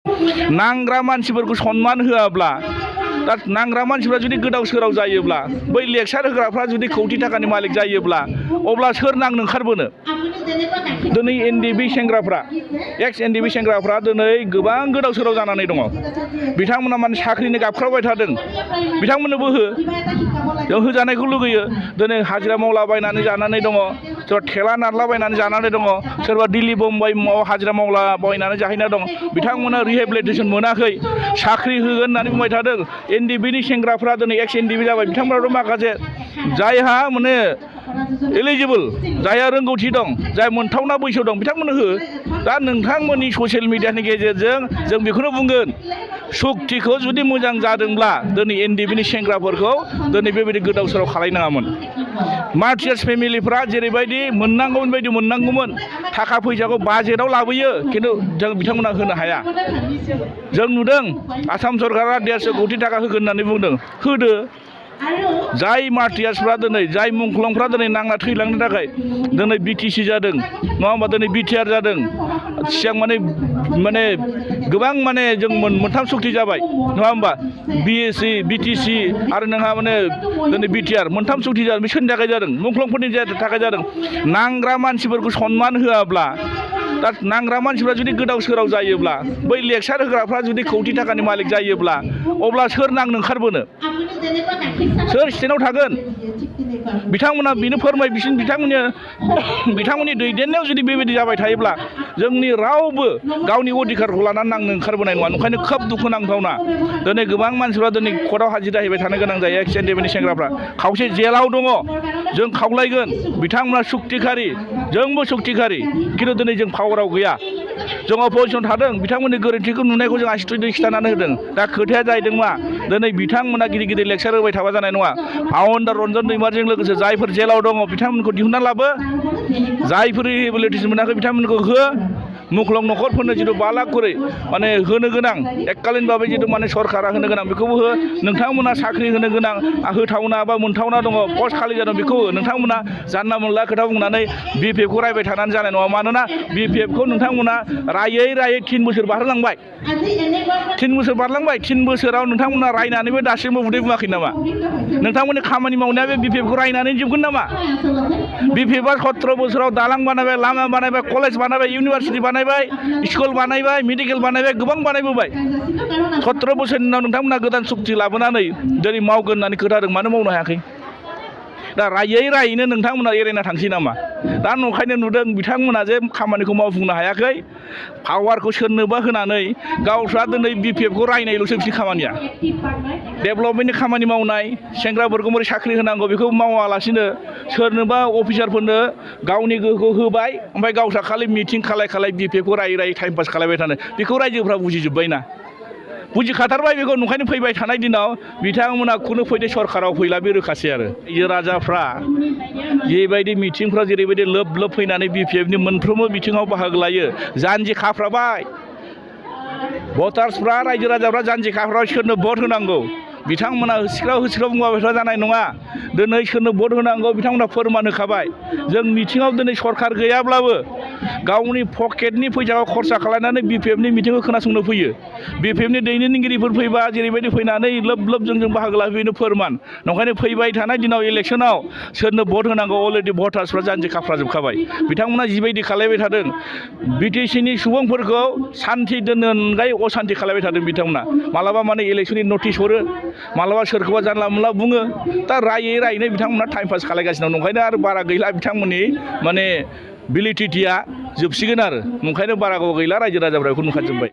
नांग्रा मानसिफोरखौ सनमान होआब्ला दा नांग्रा मानसिफ्रा जुदि गोदाव सोराव जायोब्ला बै लेक्सार होग्राफ्रा जुदि कौटि थाखानि मालिक जायोब्ला अब्ला सोर नांनो ओंखारबोनो दिनै एनडिबि सेंग्राफ्रा एक्स एनडिबि सेंग्राफ्रा दिनै गोबां गोदाव सोराव जानानै दङ बिथांमोना माने साख्रिनि गाबख्रावबाय थादों बिथांमोननोबो हो जों होजानायखौ लुगैयो दिनै हाजिरा मावलाबायनानै जानानै दङ सोरबा थेला नारलाबायनानै जानानै दङ सोरबा दिल्ली बम्बाइआव हाजिरा मावलाबायनानै जाहैना दं बिथांमोना रिहेबिलिटेसन मोनाखै साख्रि होगोन होननानै बुंबाय थादों एनडिबिनि सेंग्राफ्रा दिनै एक्स एनडिबि जाबाय बिथांमोनाथ' माखासे जायहा माने एलिजिबल जायहा रोंगौथि दं जाय मोनथावना बैसोआव दं बिथांमोननो हो दा नोंथांमोननि ससियेल मिडियानि गेजेरजों जों बेखौनो बुंगोन सक्तिखौ जुदि मोजां जादोंब्ला दिनै एनडिबिनि सेंग्राफोरखौ दिनै बेबायदि गोदाव सोराव खालायनाङामोन मार्टियार्स फेमिलिफ्रा जेरैबायदि मोननांगौमोन बायदि मोननांगौमोन थाखा फैसाखौ बाजेटआव लाबोयो खिन्थु जों बिथांमोना होनो हाया जों नुदों आसाम सरकारा 150 कौटि थाखा होगोन होननानै बुंदों होदो जाय मार्टियार्सफ्रा दिनै जाय मुंख्लंफ्रा दिनै नांना थैलांनो थाखाय दिनै बिटिसि जादों नङा होमबा दिनै बिटिआर जादों सिगां माने गोबां माने जों मोनथाम सक्ति जाबाय नङा होमबा बिएससि बिटिसि आरो नोंहा माने दिनै बिटिआर मोनथाम सक्ति जादों बे सोरनि थाखाय जादों मुंख्लंफोरनि थाखाय जादों नांग्रा मानसिफोरखौ सनमान होआब्ला दा नांग्रा मानसिफ्रा जुदि गोदाव सोराव जायोब्ला बै लेक्सार होग्राफ्रा जुदि कौटि थाखानि मालिक जायोब्ला अब्ला सोर नांनो ओंखारबोनो सोर स्टेन्डआव थागोन बिथांमोना बेनो फोरमाय बिथांमोननि दैदेननायाव जुदि बेबायदि जाबाय थायोब्ला जोंनि रावबो गावनि अधिकारखौ लानानै नांनो ओंखारबोनाय नङा ओंखायनो खोब दुखु नांथावना दिनै गोबां मानसिफ्रा दिनै कर्टआव हाजिरा हैबाय थानो गोनां जायो एक्स एनडिबिनि सेंग्राफ्रा खावसे जेलाव दङ जों खावलायगोन बिथांमोना सक्तिखारि जोंबो सक्तिखारि खिन्थु दिनै जों पावाराव गैया जों अपोजिसन थादों बिथांमोननि गोरोन्थिखौ नुनायखौ जों आसि थुयै खिन्थानानै होदों दा खोथाया जाहैदों मा दिनै बिथांमोना गिदिर गिदिर लेक्सार होबाय थाबा जानाय नङा फाउन्डार रन्जन दैमारिजों लोगोसे जायफोर जेलाव दङ बिथांमोनखौ दिहुनना लाबो जायफोर रिहेबिलिटेसन मोनाखै बिथांमोनखौ हो मुख्लं न'खरफोरनो जिथु 5 लाख करि माने होनो गोनां एककालीनभाबै जिथु माने सरकारा होनो गोनां बेखौबो हो नोंथांमोना साख्रि होनो गोनां होथावना बा मोनथावना दङ पस्ट खालि जादों बेखौ हो नोंथांमोना जानला मोनला खोथा बुंनानै बिपिएफखौ रायबाय थानानै जानाय नङा मानोना बिपिएफखौ नोंथांमोना रायै 3 बोसोर बारहोलांबाय 3 बोसोर बारलांबाय 3 बोसोराव नोंथांमोना रायनानैबो दासिमबो उदै बुङाखै नामा नोंथांमोननि खामानि मावनाया बे बिपिएफखौ रायनानै जोबगोन नामा बिपिएफआ 17 बोसोराव दालां बानायबाय लामा बानायबाय कलेज बानायबाय इउनिभार्सिटि बानायबाय स्कुल बानायबाय मेडिकेल बानायबाय गोबां बानायबोबाय 17 बोसोरनि उनाव नोंथांमोना गोदान सक्ति लाबोनानै दिनै मावगोन होननानै खोथा होदों मानो मावनो हायाखै दा रायैनो नोंथांमोना एरायना थांसै नामा दा नंखायनो नुदों बिथांमोना जे खामानिखौ मावफुंनो हायाखै पावारखौ सोरनोबा होनानै गावस्रा दिनै बिपिएफखौ रायनायल'सो बिसोरनि खामानिया डेभेलपमेन्टनि खामानि मावनाय सेंग्राफोरखौ बोरै साख्रि होनांगौ बेखौ मावालासिनो सोरनोबा अफिसारफोरनो गावनि गोहोखौ होबाय ओमफ्राय गावस्रा खालि मिटिं खालाय बिपिएफखौ रायै टाइम पास खालायबाय थानो बेखौ रायजोफ्रा बुजिजोब्बायना बुजिखाथारबाय बेखौ नंखायनो फैबाय थानाय दिनाव बिथांमोना खुनु फैदे सरकाराव फैला बे रोखासै आरो रायजो राजाफ्रा जेबायदि मिटिंफ्रा जेरैबायदि लोब फैनानै बिपिएफनि मोनफ्रोमबो बिथिङाव बाहागो लायो जानजि खाफ्राबाय भटार्सफ्रा रायजो राजाफ्रा जानजि खाफ्राबाय सोरनो भट होनांगौ बिथांमोना होसिख्राव बुंबाय जानाय नङा दिनै सोरनो भट होनांगौ बिथांमोना फोरमान होखाबाय जों मिटिङाव दिनै सरकार गैयाब्लाबो गावनि पकेटनि फैसाखौ खरसा खालामनानै बिपिएफनि मिटिंखौ खोनासंनो फैयो बिपिएफनि दैदेनगिरिफोर फैबा जेरैबायदि फैनानै लोब जों बाहागो लाफैनो फोरमान नंखायनो फैबाय थानाय दिनाव इलेक्सनाव सोरनो भट होनांगौ अलरेडि भटार्सफ्रा जानजि खाफ्राजोबखाबाय बिथांमोना जिबायदि खालायबाय थादों बिटिसिनि सुबुंफोरखौ सान्थि दोननो अनगायै असान्थि खालायबाय थादों बिथांमोना मालाबा माने इलेक्सननि नटिस हरो मालाबा सोरखौबा जानला मोनला बुङो दा रायैनो बिथांमोना टाइम पास खालायगासिनो दं नंखायनो आरो बारा गैला बिथांमोननि माने भेलिडिटिया जोबसिगोन आरो नंखायनो बारा गोबाव गैला रायजो राजाफ्रा बेखौ नुखाजोब्बाय